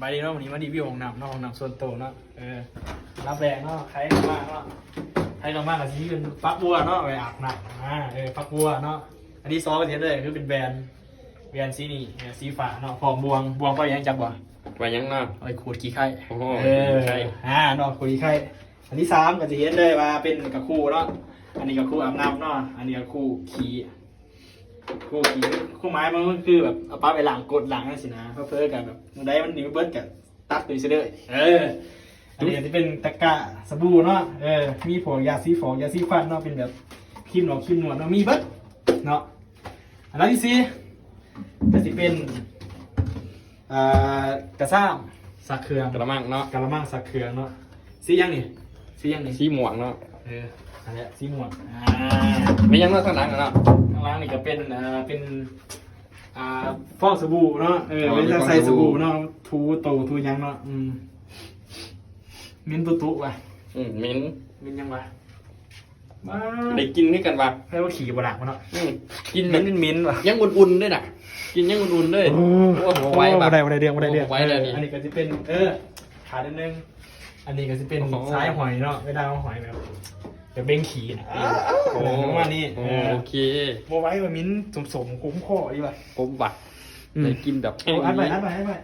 ບາຍດີເນາະ ມື້ນີ້ມາຣີວິວຫ້ອງນ້ຳເນາະ ຫ້ອງນ້ຳສ່ວນໂຕເນາະ. ເອີ ອັນດັບແລກເນາະ ໃຜເຂົ້າມາເນາະ ໃຜເຂົ້າມາກະຊິເປັນຝັກບົວເນາະ ໄວ້ອາບນ້ຳ. ອ່າ ເອີ ຝັກບົວເນາະ. ອັນທີສອງກະຊິເຫັນເລີຍ ຄືເປັນແວ່ນ ແວ່ນສີນີ້ ເອີ ສີຟ້າເນາະ ພ້ອມບ່ວງ ບ່ວງໄວ້ຫຍັງຈັກບໍ່? ໄວ້ຫຍັງເນາະ? ໄວ້ຂູດຂີ້ໄຄ. ໂອ້ໂຫ ເອີ ຂູດຂີ້ໄຄ. ອ່າເນາະ ຂູດຂີ້ໄຄ. ອັນທີສາມກະຊິເຫັນເລີຍວ່າເປັນກະຄູເນາະ. ອັນນີ້ກະຄູອາບນ້ຳເນາະ ອັນນີ້ກະຄູຂີ້ ຄູຂີ້ ຄວາມໝາຍມັນຄືແບບເອົາປາໄປລ້າງກົດລ້າງຫຍັງຊີ້ນະ. ເຜີໆກະແບບມື້ໃດມັນໜີບໍ່ເບິດກະຕັດໂຕນີ້ໃສ່ເລີຍ. ເອີ ອັນນີ້ກະຊິເປັນຕະກ້າສະບູເນາະ. ເອີ ມີພວກຢາສີຟອກ ຢາສີຟັນເນາະ ເປັນແບບຄຣີມໜວດ ຄຣີມໜວດເນາະ ມີເບິດເນາະ. ອັນທີສີ່ກະຊິເປັນ ອ່າ ກະຊາມຊັກເຄື່ອງ ກະລະມັງເນາະ ກະລະມັງຊັກເຄື່ອງເນາະ. ສີຫຍັງນີ້? ສີຫຍັງນີ້? ສີມ່ວງເນາະ. ເອີ ນັ້ນແຫຼະ ສີມ່ວງ. ອ່າ ມີຫຍັງເນາະທາງຫຼັງເນາະ? ທາງຫຼັງນີ້ກະເປັນ ອ່າ ເປັນ ອ່າ ຟອງສະບູເນາະ. ເອີ ເປັນຟອງສະບູເນາະ ຖູໂຕຖູຫຍັງເນາະ. ອືມ ເໝັນຕຸຕຸວ່ະ. ອືມ ເໝັນ ເໝັນຫຍັງວະ? ໄດ້ກິ່ນຄືກັນວ່າ ໃຜວ່າຂີ້ບໍ່ລ້າງວະເນາະ. ອືມ ກິ່ນແບບເໝັນໆວ່ະ ຍັງອຸ່ນໆເດ້ນະ ກິ່ນຍັງອຸ່ນໆເດ້. ໂອ້ ໂອ້ ບໍ່ໄຫວ ບໍ່ໄດ້ ບໍ່ໄດ້ເລື່ອງ ບໍ່ໄດ້ເລື່ອງ. ອັນນີ້ກະຊິເປັນ ເອີ ຂາດອັນໜຶ່ງ ອັນນີ້ກະຊິເປັນສາຍຫ້ອຍເນາະ ເວລາເຮົາຫ້ອຍແບບ ແບບເບັ່ງຂີ້ນະ. ເອີ ປະມານນີ້. ໂອເຄ ບໍ່ໄຫວວ່ະ ເໝັນສົມໆ ຂົມຄໍອີກວ່ະ ຂົມວ່ະ. ອືມ ໄດ້ກິ່ນແບບ ເອົາ ອັດໄວ້ ອັດໄວ້ ອັດໄວ້.